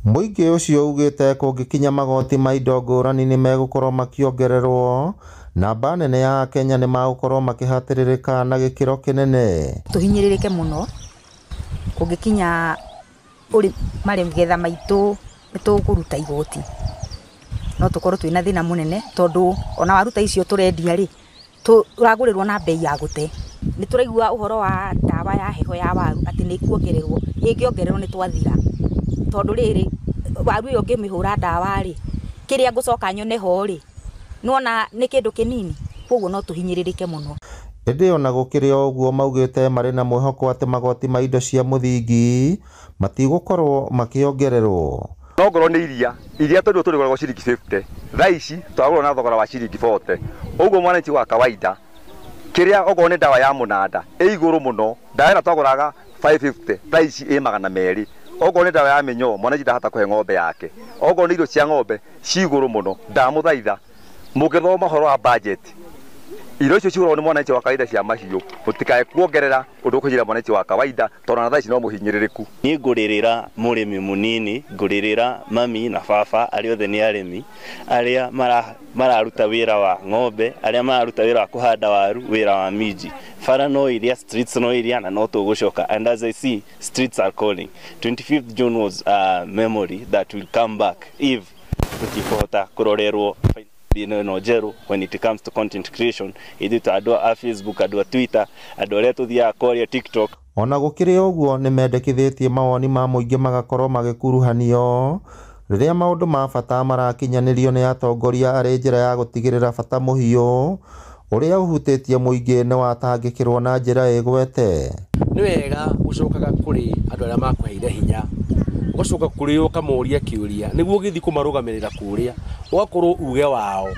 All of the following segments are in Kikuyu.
Mũingĩ ũcio ugĩte kũngĩkinya magoti ma indo ngũrani nĩ megũkorwo makĩongererwo, namba nene ya Akenya nĩ magũkorwo makĩhatĩrĩrĩka na gĩkĩro kĩnene. Tũhinyĩrĩrĩke mũno kũngĩkinya ũrĩ magetha maitũ nĩ tũkũruta igoti, no tũkorwo twĩna thĩna mũnene tondũ ona waruta icio tũrendia rĩ, tũragũrĩrwo na bei ya gũte. Nĩ tũraigua ũhoro wa ndawa ya heho ya waru atĩ nĩ ĩkuongererwo, ĩngĩongererwo nĩ twathira, tondũ rĩrĩ waru ĩyo ngĩmĩhũra ndawa rĩ, kĩrĩa ngũcoka nyone ho rĩ, nĩwona nĩ kĩndũ kĩnini, koguo no tũhinyĩrĩrĩke mũno. Ĩndĩ ona gũkĩrĩ o ũguo maugĩte marĩ na mwĩhoko atĩ magoti ma indo cia mũthingi matigũkorwo makĩongererwo. No ngorwo nĩ iria, iria tondũ tũrĩgũragwo ciringi 50, thaa ici twagũra na thogora wa ciringi 40. Ũguo mwananchi wa kawaida, kĩrĩa okorwo nĩ ndawa ya mũnanda ĩ igũrũ mũno, ndawa ĩrĩa twagũraga 550 thaa ici ĩ 200. Okorwo nĩ ndawa ya mĩnyoo mwananchi ndahota kũhe ng'ombe yake. Okorwo nĩ irio cia ng'ombe ci igũrũ mũno, ndamũthaitha mũngĩthoma ũhoro wa budget, irio icio cigũragwo nĩ mwananchi wa kawaida cia mahiũ, mũtikae kuongerera ũndũ ũkũnjĩra mwananchi wa kawaida tondũ ona thaa ici no mũhinyĩrĩrĩku. Niĩ ngũrĩrĩra mũrĩmi mũnini, ngũrĩrĩra mami na baba arĩa othe nĩ arĩmi, arĩa mararuta wĩra wa ng'ombe, arĩa mararuta wĩra wa kũhanda waru, wĩra wa minji. Bara no iria, streets no iria, na no tũgũcoka. And as I see, streets are calling. 25th June was a memory that will come back if tũtikũhota kũrorerwo ĩno njerũ when it comes to content creation. Ithuĩ ta andũ a Facebook, andũ a Twitter, andũ arĩa tũthiaga kwaria TikTok. Ona gũkĩrĩ ũguo nĩ mendekithĩtie mawoni ma mũingĩ magakorwo magĩkuruhanio rĩrĩa maũndũ ma bata marakinyanĩrio nĩ atongoria arĩ njĩra ya gũtigĩrĩra bata mũhiũ ũrĩa ũhutĩtie mũingĩ nĩ watangĩkĩrwo na njĩra ĩgwete. Nĩ wega gũcokaga kũrĩ andũ arĩa makũheire hinya, ũgacoka kũrĩ o ũkamoria kĩũria nĩguo ũgĩthiĩ kũmarũgamĩrĩra kũrĩa, ũgakorwo uge wao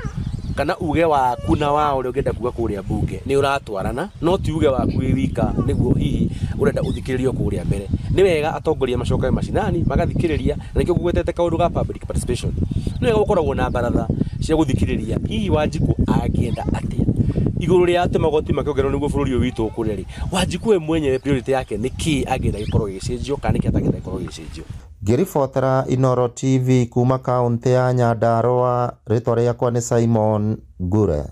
kana uge waku na wao ũrĩa ũngĩenda kuga kũrĩa mbunge nĩ ũratwarana, no ti uge waku wĩ wika nĩguo hihi ũrenda ũthikĩrĩrio kũrĩa mbere. Nĩ wega atongoria macokage macinani magathikĩrĩria, na nĩkĩo ngũgwetete kaũndũ ga public participation. Nĩ wega gũkoragwo na baratha cia gũthikĩrĩria hihi Wanjikũ angĩenda atĩa igũrũ rĩa atĩ magoti makĩongererwo nĩguo bũrũri ũyũ witũ ũkũre rĩ, Wanjikũ we mwenyewe priority yake nĩ kĩ angĩenda gĩkorwo gĩgĩcenjio kana nĩkĩ atangĩenda gĩkorwo gĩgĩcenjio. Ngĩribotera Inooro TV kuma kaũntĩ ya Nyandarũa, rĩtwa rĩakwa nĩ Simon Ngure.